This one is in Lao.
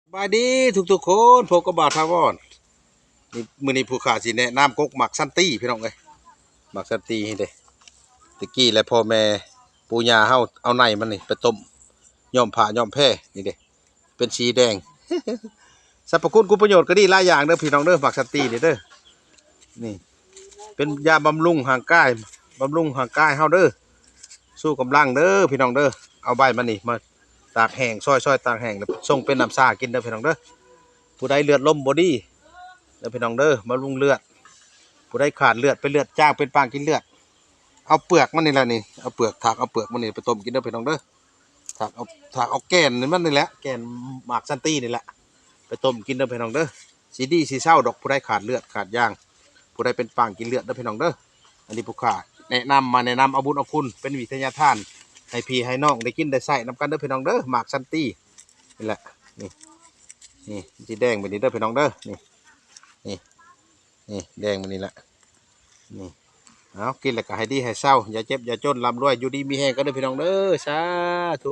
ສະບາຍດີທຸກໆຄົນ ພົບກັບບ່າວຖາວອນ. ນີ້ ມື້ນີ້ຜູ້ຂ້າຊິແນະນຳກົກໝາກສັນຕີພີ່ນ້ອງເອີຍ. ໝາກສັນຕີນີ້ເດ້ ແຕ່ກີ້ແລະພໍ່ແມ່ປູ່ຍ່າເຮົາເອົາໃນມັນນີ້ໄປຕົ້ມ ຍ້ອມຜ້າຍ້ອມແພນີ້ເດ້ ເປັນສີແດງ. ສັບພະຄຸນຄຸນປະໂຫຍດກໍດີຫຼາຍຢ່າງເດີພີ່ນ້ອງເດີ ໝາກສັນຕີນີ້ເດີ. ນີ້ເປັນຢາບຳລຸງຮ່າງກາຍ ບຳລຸງຮ່າງກາຍເຮົາເດີ ຊູ່ກຳລັງເດີພີ່ນ້ອງເດີ. ເອົາໃບມັນນີ້ມາຕາກແຫ້ງ ຊອຍໆຕາກແຫ້ງ ແລ້ວຊົງເປັນນ້ຳຊາກິນເດີພີ່ນ້ອງເດີ. ຜູ້ໃດເລືອດລົມບໍ່ດີເດີພີ່ນ້ອງເດີ ບຳລຸງເລືອດ. ຜູ້ໃດຂາດເລືອດ ເປັນເລືອດຈາງ ເປັນປາງກິນເລືອດ ເອົາເປືອກມັນນີ້ແຫຼະນີ້ ເອົາເປືອກ ຖາກເອົາເປືອກມັນນີ້ໄປຕົ້ມກິນເດີພີ່ນ້ອງເດີ. ຖາກເອົາ ຖາກເອົາແກ່ນມັນນີ້ແຫຼະ ແກ່ນໝາກສັນຕີນີ້ແຫຼະ ໄປຕົ້ມກິນເດີພີ່ນ້ອງເດີ. ຊິດີຊິເຊົາດອກ ຜູ້ໃດຂາດເລືອດຂາດຢາງ ຜູ້ໃດເປັນປາງກິນເລືອດເດີພີ່ນ້ອງເດີ. ອັນນີ້ຜູ້ຂ້າແນະນຳ ມາແນະນຳເອົາບຸນເອົາຄຸນ ເປັນວິທະຍາທານໃຫ້ພີ່ໃຫ້ນ້ອງໄດ້ກິນໄດ້ໃຊ້ນຳກັນເດີພີ່ນ້ອງເດີ. ໝາກສັນຕີນີ້ແຫຼະ ນີ້ ນີ້ມັນຊິແດງແບບນີ້ເດີພີ່ນ້ອງເດີ. ນີ້ ນີ້ ນີ້ແດງແບບນີ້ແຫຼະ ນີ້. ເອົາ ກິນແລ້ວກໍໃຫ້ດີໃຫ້ເຊົາ ຢ່າເຈັບຢ່າຈົນ ລ່ຳລວຍ ຢູ່ດີມີແຮງກັນເດີພີ່ນ້ອງເດີ ສາທຸ.